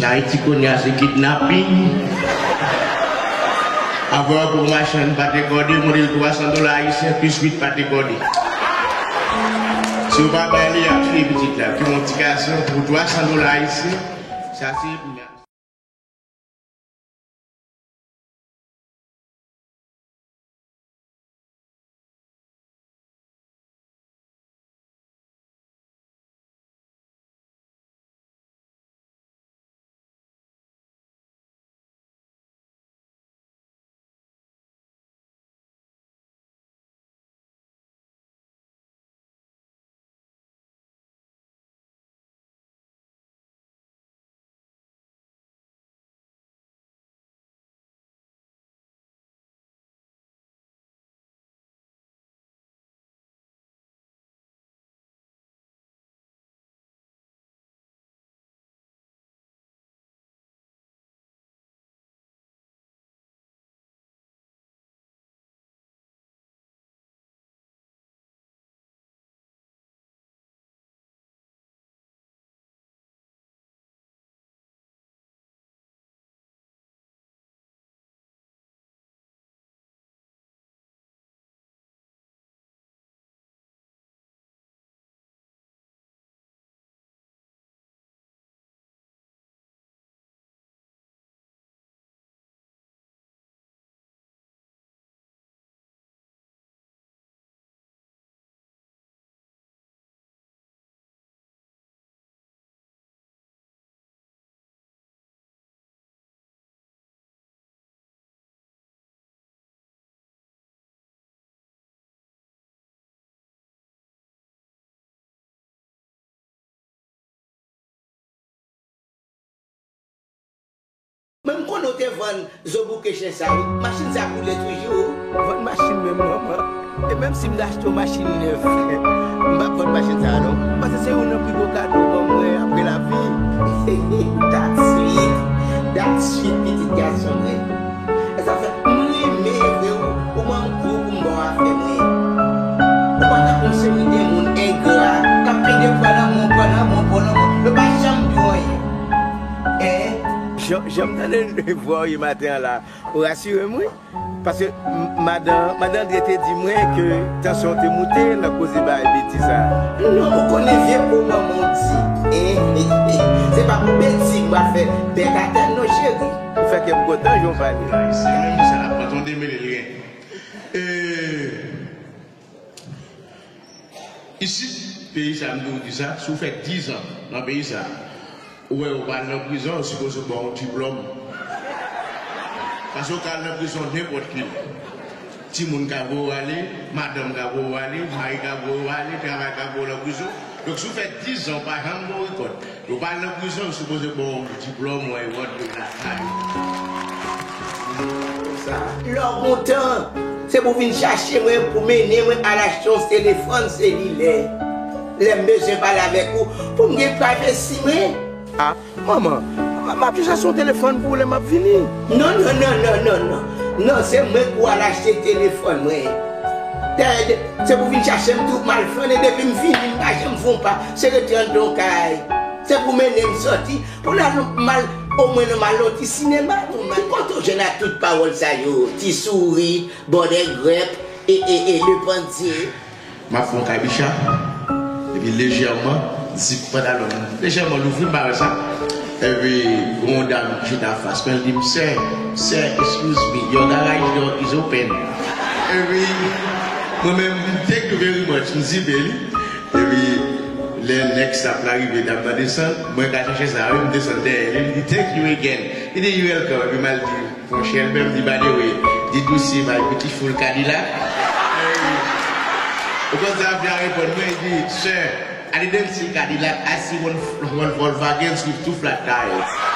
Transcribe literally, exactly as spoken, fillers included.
Ayiti kounye a se kidnaping. Avè pou machann pate kòde, mande l twa san dola ayisyen plis uit pate kòde. Si w pa bay li, y ap tiye pitit la. Ki yon ti gason pou twa san dola ayisyen, sa se. Men m konnen w te vann zo bouke chen sa wi. Machin sa koule toujou. Vann machin menm manman. E menm si m ta achte yon machin nèf, m p ap vann machin sa non. Paske se youn nan pi gwo kado w ban mwen apre lavi. That's sweet. That's sweet, pitit gason mwen. E sa fè m renmen vre ou, ou ban m kou pou m ba w afè mwen. Ou pa tankou yon seri de moun engra k ap plede pran lanmou, pran lanmou, pran lanmou. Yo pa janm di w anyen. Hein? Jan, jan m tande vwa w ye maten an la, ou rasire m wi. Paske m, madan, madan Andre te di mwen ke tansyon te moute nan koze bay betiz sa. Non, ou konnen vye po manman w di. Eh, eh, eh. Se pa pou betiz m va fè bèk atè non, cheri. Ou fè kè m kontan jan w pale. Se menm sa, la pran ton demele lyen. Eh, Isit, peyi sa, m toujou di sa, si w fè diz an nan peyi sa, ou wè ou pa al nan prizon, yo sipoze ba w yon diplòm. Paske ou ka al nan prizon nenpòt kilè. Timoun ka voye w ale, madanm ka voye w ale, mari ka voye w ale, travay ka voye w nan prizon. Donk, si w fè diz an, ou pa janm gen yon rekòt. Yo pa al nan prizon, yo sipoze ba w diplòm, yon award, yon lakay. Sa. Lè w kontan, se pou w vin chache mwen, pou mennen mwen al achte yon telefòn selilè. Lè m bezwen pale avèk ou, pou m gen privacy mwen. A, manman, m, m ap jis achte yon telefòn pou ou lè m ap vini. Non, non, non, non, non, non. Non, se mwen pou w al achte telefòn mwen. Dayè, se pou w vin chache m tou, m al flannen, depi m vini, m pa janm fè yon pa. Se rete anndan yon kay. Se pou mennen m sòti, pou n al, m al, omwen nou m al nan ti sinema tou. Ki kote w jwenn ak tout pawòl sa yo? Ti souri, bòdè grèp, e, e, e, lepandye. M ap fè yon kabicha, epi lejèman, zip pantalon m lejèman louvri, m pa wè sa. Epi, gon dam ki chita anfas mwen, li di m, "Sir, sir, excuse me, your garage door is open." Epi, mwen menm, m take you very much, m zipe li. Epi, lè next stop la rive, dam nan desann, mwen ka chèche sa, wi, m desann dèyè li, li di, "Thank you again." Li di, "You welcome." Epi, m al di, Monchè, l menm di, "By the way, did you see my beautiful Cadillac?" Ou konn sa fi a reponn mwen, li di, "Sir, I didn't see Cadillac, I see one, one Volkswagen with two flat tires."